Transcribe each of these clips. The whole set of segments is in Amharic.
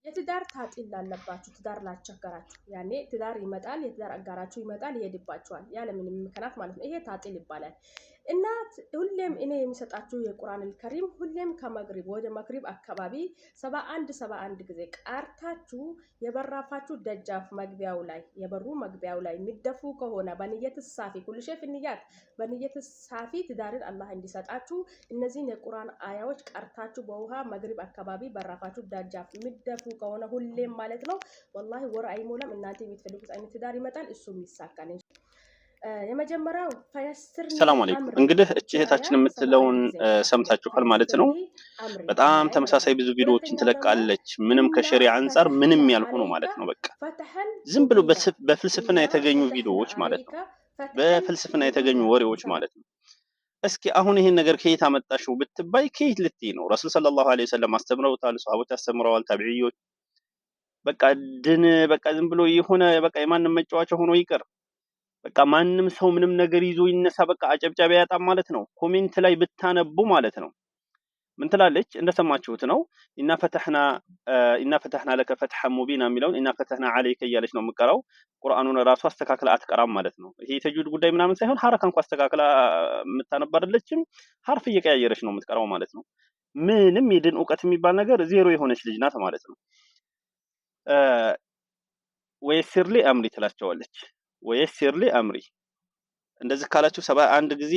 የትዳር ታጢል ላለባችሁ፣ ትዳር ላስቸገራችሁ፣ ያኔ ትዳር ይመጣል፣ የትዳር አጋራችሁ ይመጣል፣ ይሄድባችኋል ያለምንም ምክንያት ማለት ነው። ይሄ ታጢል ይባላል። እና ሁሌም እኔ የሚሰጣችሁ የቁርአን ከሪም ሁሌም ከመግሪብ ወደ መግሪብ አካባቢ 71 71 ጊዜ ቀርታችሁ የበራፋችሁ ደጃፍ መግቢያው ላይ፣ የበሩ መግቢያው ላይ የሚደፉ ከሆነ በንየት ሳፊ ኩልሼ ፍንያት በንየት ሳፊ ትዳርን አላህ እንዲሰጣችሁ እነዚህን የቁርአን አያዎች ቀርታችሁ በውሃ መግሪብ አካባቢ በራፋችሁ ደጃፍ የሚደፉ ከሆነ ሁሌም ማለት ነው፣ ወላሂ ወር አይሞላም፣ እናንተ የምትፈልጉት አይነት ትዳር ይመጣል፣ እሱም ይሳካል። የመጀመሪያው ፈየስር ሰላም አለይኩም። እንግዲህ እቺ እህታችን የምትለውን ሰምታችኋል ማለት ነው። በጣም ተመሳሳይ ብዙ ቪዲዮዎችን ትለቃለች። ምንም ከሸሪዓ አንጻር ምንም ያልሆኑ ማለት ነው። በቃ ዝም ብሎ በፍልስፍና የተገኙ ቪዲዮዎች ማለት ነው። በፍልስፍና የተገኙ ወሬዎች ማለት ነው። እስኪ አሁን ይሄን ነገር ከየት አመጣሽው ብትባይ ከየት ልትይ ነው? ረሱል ሰለላሁ ዐለይሂ ወሰለም አስተምረውታል፣ ሰሃቦች አስተምረዋል፣ ታቢዒዮች። በቃ ድን በቃ ዝም ብሎ የሆነ በቃ የማንም መጫወቻ ሆኖ ይቅር። በቃ ማንም ሰው ምንም ነገር ይዞ ይነሳ፣ በቃ አጨብጫቢ ያጣም ማለት ነው። Comment ላይ ብታነቡ ማለት ነው። ምን ትላለች? እንደሰማችሁት ነው። إنا فتحنا لك فتحا مبينا የሚለውን إنا فتحنا عليك እያለች ነው የምትቀራው። ቁርአኑን ራሱ አስተካክላ አትቀራም ማለት ነው። ይሄ የተጅዊድ ጉዳይ ምናምን ሳይሆን ሐረካ እንኳ አስተካክላ የምታነብ አይደለችም። ሐርፍ እየቀያየረች ነው የምትቀራው ማለት ነው። ምንም የድን እውቀት የሚባል ነገር ዜሮ የሆነች ልጅ ናት ማለት ነው። ويسر لي أمري ትላቸዋለች። ويسر لي أمري እንደዚህ ካላችሁ 71 ጊዜ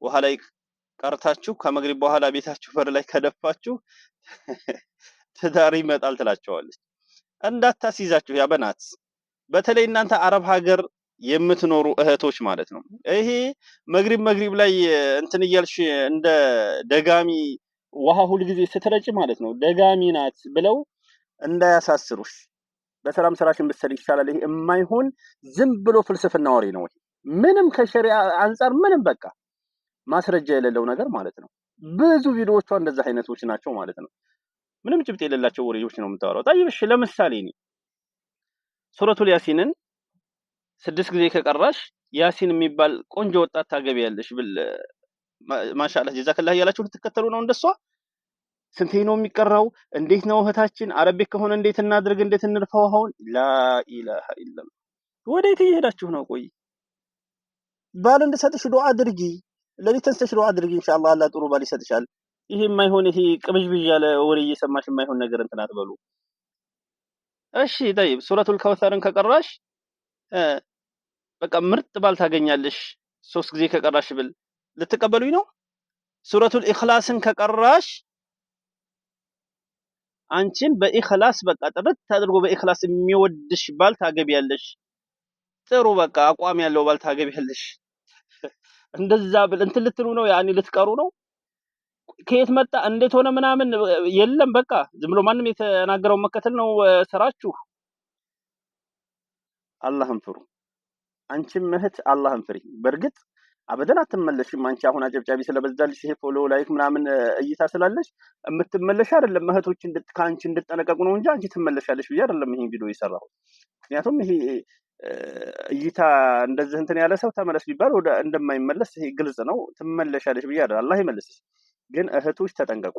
ውሃ ላይ ቀርታችሁ ከመግሪብ በኋላ ቤታችሁ በር ላይ ከደፋችሁ ትዳር ይመጣል ትላቸዋለች። እንዳታስይዛችሁ يا بنات፣ በተለይ እናንተ አረብ ሀገር የምትኖሩ እህቶች ማለት ነው። ይሄ መግሪብ መግሪብ ላይ እንትን እያልሽ እንደ ደጋሚ ውሃ ሁልጊዜ ስትረጭ ማለት ነው ደጋሚ ናት ብለው እንዳያሳስሩሽ። በሰላም ስራሽን ብትሰሪ ይሻላል። ይሄ የማይሆን ዝም ብሎ ፍልስፍና ወሬ ነው። ይሄ ምንም ከሸሪዓ አንጻር ምንም በቃ ማስረጃ የሌለው ነገር ማለት ነው። ብዙ ቪዲዮዎቿ እንደዛ አይነቶች ናቸው ማለት ነው። ምንም ጭብጥ የሌላቸው ወሬዎች ነው የምታወራው። طيب እሺ፣ ለምሳሌ እኔ ሱረቱል ያሲንን 6 ጊዜ ከቀራሽ ያሲን የሚባል ቆንጆ ወጣት ታገቢያለሽ ብል ማሻአላህ ጀዛከላህ እያላችሁ ልትከተሉ ነው እንደሷ? ስንቴ ነው የሚቀራው? እንዴት ነው እህታችን? አረብ ቤት ከሆነ እንዴት እናድርግ? እንዴት እንርፈው? አሁን لا إله إلا الله። ወዴት እየሄዳችሁ ነው? ቆይ ባል እንድሰጥሽ ዱዓ አድርጊ። ለሊት ተንስተሽ ዱዓ አድርጊ። ኢንሻአላህ አላህ ጥሩ ባል ይሰጥሻል። ይሄ የማይሆን ይሄ ቅብዥብዥ ያለ ወሬ እየሰማሽ የማይሆን ነገር እንትን አትበሉ። እሺ طيب ሱረቱል ከውሰርን ከቀራሽ በቃ ምርጥ ባል ታገኛለሽ 3 ጊዜ ከቀራሽ ብል ልትቀበሉኝ ነው? ሱረቱል ኢኽላስን ከቀራሽ አንቺን በኢኽላስ በቃ ጥርት አድርጎ በኢኽላስ የሚወድሽ ባል ታገቢያለሽ። ጥሩ በቃ አቋም ያለው ባል ታገቢያለሽ። እንደዛ ብል እንትን ልትሉ ነው ያኔ ልትቀሩ ነው። ከየት መጣ እንዴት ሆነ ምናምን የለም። በቃ ዝም ብሎ ማንም የተናገረውን መከተል ነው ስራችሁ። አላህን ፍሩ። አንቺም እህት አላህን ፍሪ። በእርግጥ አበደን አትመለሽም። አንቺ አሁን አጨብጫቢ ስለበዛልሽ ይሄ follow like ምናምን እይታ ስላለሽ የምትመለሽ አይደለም። እህቶች ከአንቺ እንድጠነቀቁ ነው እንጂ አንቺ ትመለሻለሽ ብዬ አይደለም ይሄን ቪዲዮ የሰራሁት። ምክንያቱም ይሄ እይታ እንደዚህ እንትን ያለ ሰው ተመለስ ቢባል ወደ እንደማይመለስ ይሄ ግልጽ ነው። ትመለሻለሽ ብዬ አይደለም። አላህ ይመልስሽ። ግን እህቶች ተጠንቀቁ።